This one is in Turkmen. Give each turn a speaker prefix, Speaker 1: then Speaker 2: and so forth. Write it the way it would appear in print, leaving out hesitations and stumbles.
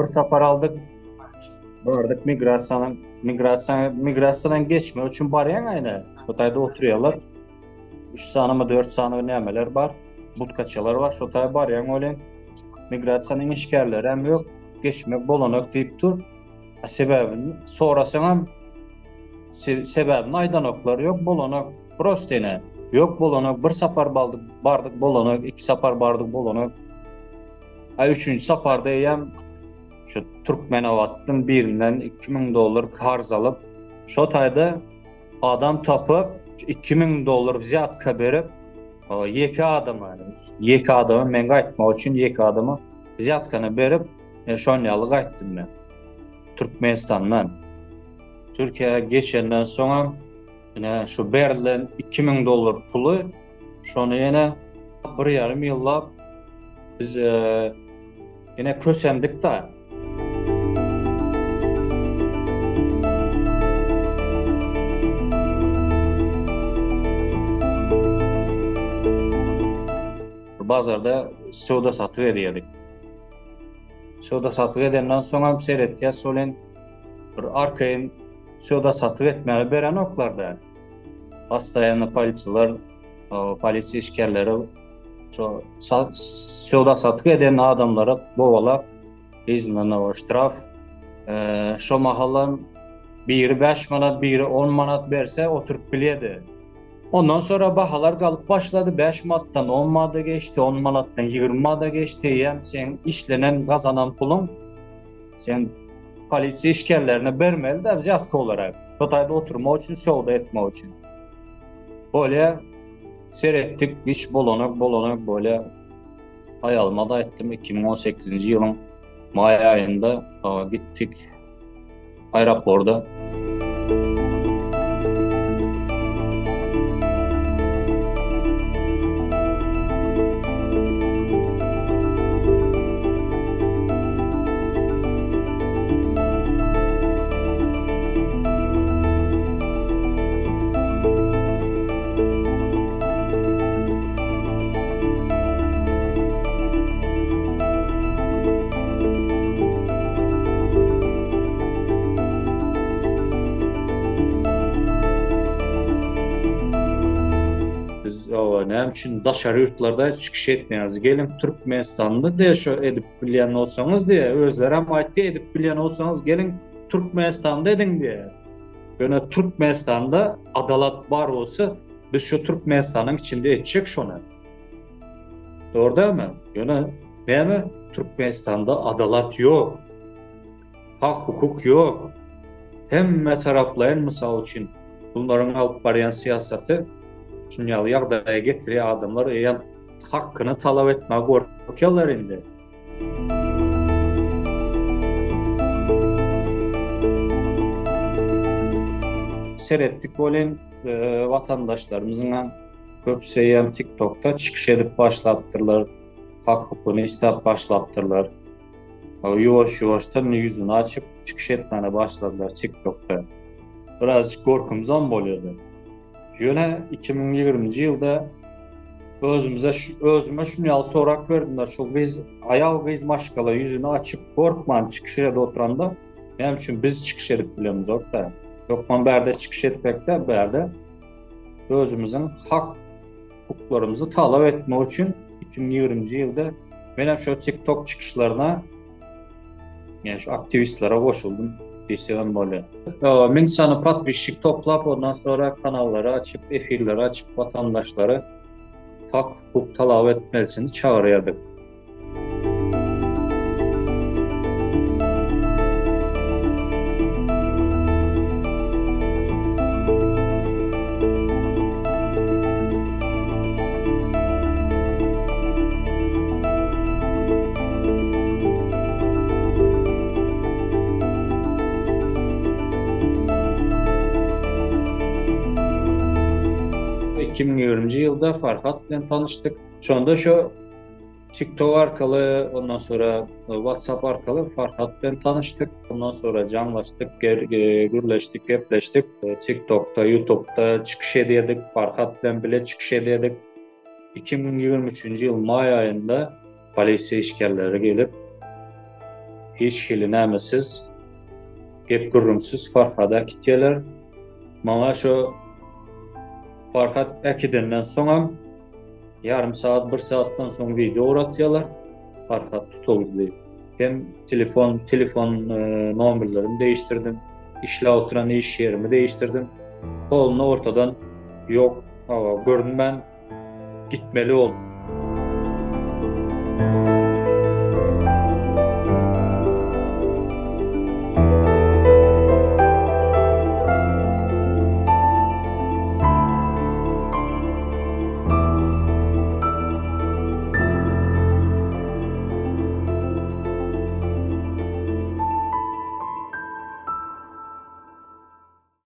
Speaker 1: Bir sapar aldyk. Bardyk migrasiýanyň migrasiýa migrasiýadan geçmek üçin barýaň aýna. Bu taýda oturýarlar. 3 sany 4 sany nämeler bar. Butkaçalar bar. Şo taýda barýaň welin migrasiýanyň işgärleri hem ýok. Geçmek bolanok diýip dur. Sebäbini sorasaňam sebäbini aýdanoklar ýok bolanok. Prosta ine ýok bolanok. Bir sapar bardyk, bardyk bolanok, iki sapar bardyk bolanok. A üçünji saparda eýýäm şu Türkmenabatdan birinden 2000 dollar karz alyp, şo taýda adam tapyp 2000 dollar wzýatka berip, ýeke adama, ýeke adama men gaýtmak üçin ýeke adama wzýatkany berip, şon ýaly gaýtdym men. Türkmenistandan. Türkiýä geçenden soňam ine şu berlen 2000 dollar puly şony ýene bir ýarym ýyllap biz ýene kösendik-da. Bazarda söwda-satyk edýärdik. Söwda-satyk edenden soňam seretýäs welin bir arkaýyn söwda-satyk etmäge berenoklar-da. Postoýanno polisiýalar, polisiýa işgärleri şo söwda-satyk eden adamlary kowalap, yzyndan o ştraf. Şo mahalam biri 5 manat, biri 10 manat berse oturyp bilýärdi. Ondan sonra bahalar galyp başlady. 5 manatdan 10 manata geçdi, 10 manatdan 20 manata geçdi. Eýýäm seň işlenen, gazanan puluň sen polisiýa işgärlerine bermeli-de wzýatka olarak. Şo taýda oturmak üçin, söwda etmek üçin. Bolýa seretdik, hiç bolanok, bolanok bolýa. Aýalyma da aýtdym, 2018-nji ýylyň maý aýynda gitdik aeroporda. Biz näme üçin daşary ýurtlarda çykyş etmeýäris? Geliň Türkmenistanda diýe şo edip bilýän bolsaňyz diýe, özlerem aýtdy edip bilýän bolsaňyz geliň Türkmenistanda ediň diýe. Ýöne Türkmenistanda adalat bar bolsa, biz şu Türkmenistanyň içinde etjek şony. Dogry dälmi? Ýöne näme? Türkmenistanda adalat ýok. Hak hukuk ýok. Hemme taraplaýyn mysal üçin bunlaryň alyp barýan syýasaty şuny ýaly ýagdaýa getirýär adamlar eýýäm hakyny talap etmäge gorkýarlar indi. Seretdik welin watandaşlarymyzyň hem köpüsi eýýäm TikTokda çykyş edip başlapdyrlar, hak-hukugyny isläp başlapdyrlar. Ýuwaş-ýuwaşdan ýüzüni açyp çykyş etmäne başladylar TikTokda. Birazjyk gorkymyzam bolýardy. Ýöne 2020-nji ýylda özümize özüme şuny ýaly sorag berdim-de, şu gyz, aýal gyz maşgala ýüzüni açyp gorkman çykyş edip oturanda, näme üçin biz çykyş edip bilemizok-da? Hökman bärde çykyş etmekde, bärde özümiziň hak hukuklarymyzy talap etmek üçin 2020-nji ýylda men hem şu TikTok çykyşlaryna ýani şu aktiwistlere goşuldym diýsem bolýar. 1000 sany podpisçik toplap, ondan sonra kanallary açyp, efirleri açyp watandaşlary hak hukuk talap etmesini çagyrýardyk. 2020-nji ýylda Farhat bilen tanyşdyk. Şonda şu TikTok arkaly, ondan sonra WhatsApp arkaly Farhat bilen tanyşdyk. Ondan sonra jaňlaşdyk, gürleşdik, gepleşdik. TikTokda, YouTube'da çykyş edýärdik. Farhat bilen bile çykyş edýärdik. 2023-nji ýyl maý aýynda polisiýa işgärleri gelip, Hiç hili nämesiz, gep gürrüňsiz Farhady äkitýärler. Maňa şo Farhat äkidenden soňam ýarym sagat, bir sagatdan soň wideo ugratýarlar. Farhat tutuldy diýip. Hem telefon, telefon e, nomerlerimi değiştirdim. Işläp oturan iş ýerimi değiştirdim. Polny ortadan ýok, hawa, görünmän gitmeli boldy.